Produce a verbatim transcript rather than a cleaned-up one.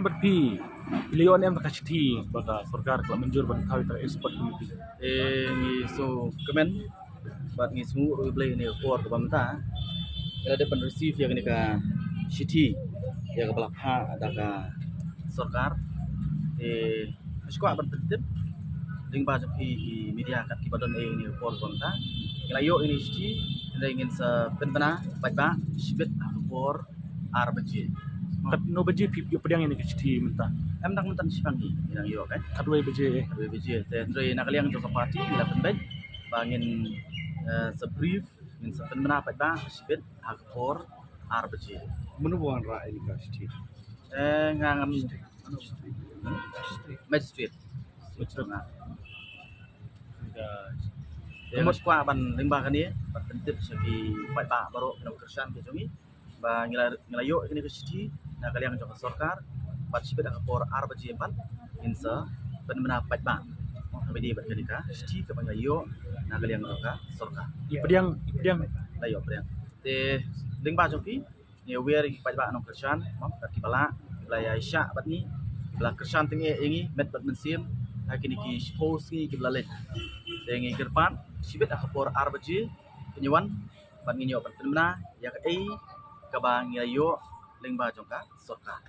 Bad phi, phi la ïoh ne em ka shithi ba ka sorkar ka la mynjur ban thaw ïa ka expert committee? Eh, ngi sngewkmen bad ngi sngewnguh ruh ïa U Blei ïa kane ka por kaba mynta. Ngi la dep ban receive ïa kane ka shithi ïa kaba la phah da ka sorkar. Eh, nga sngewkwah ban pyntip lyngba jong phi ki media kat kiba don ïa kane ka por kaba mynta. Ngi la ïoh ïa kane ka shithi, hynrei ngin sa pynbna paidbah shibit ha ka por ar baje. Katno baje phi ïoh pdiang ïa kane ka shithi mynta? Em, dang mynta shipang ngi, ngi dang ïoh, eh. Katwei baje, eh. Katwei baje. Te hynrei na ka liang jong ka party ngi la pynbeit ba ngin, eh, sa brief, ngin sa pynbna paidbah shibit ha ka por ar baje. Mano ba wanrah ïa kane ka shithi? Eh, nga ngam, magistrate. Magistrate. Nga. Te nga sngewkwah ban lyngba kane ban pyntip sha ki paidbah baroh ki nongkyrshan ki jong ngi ba ngi la, ngi la ïoh kane ka shithi na ka liang jong ka sorkar, bad shibit ha ka por ar baje pat ngin sa pynbna paidbah. Mo, ha kaba ïadei bad kane ka shithi kaba ngi la ïoh na ka liang jong ka sorkar. I pdiang, i pdiang. La ïoh pdiang. Te lyngba jong phi, ngi wer ïa ki paidbah nongkyrshan, mo, kat kiba la, kiba la ïaishah bad ngi, kiba la kyrshan tyngeh ïa ngi met bad mynsiem ha kine ki shiphew sngi kiba la leit. Te ngi kyrpad shibit ha ka por ar baje phin ïa wan bad ngin ïoh ban pynbna ïa kaei kaba ngi la ïoh lyngba jong ka sorkar.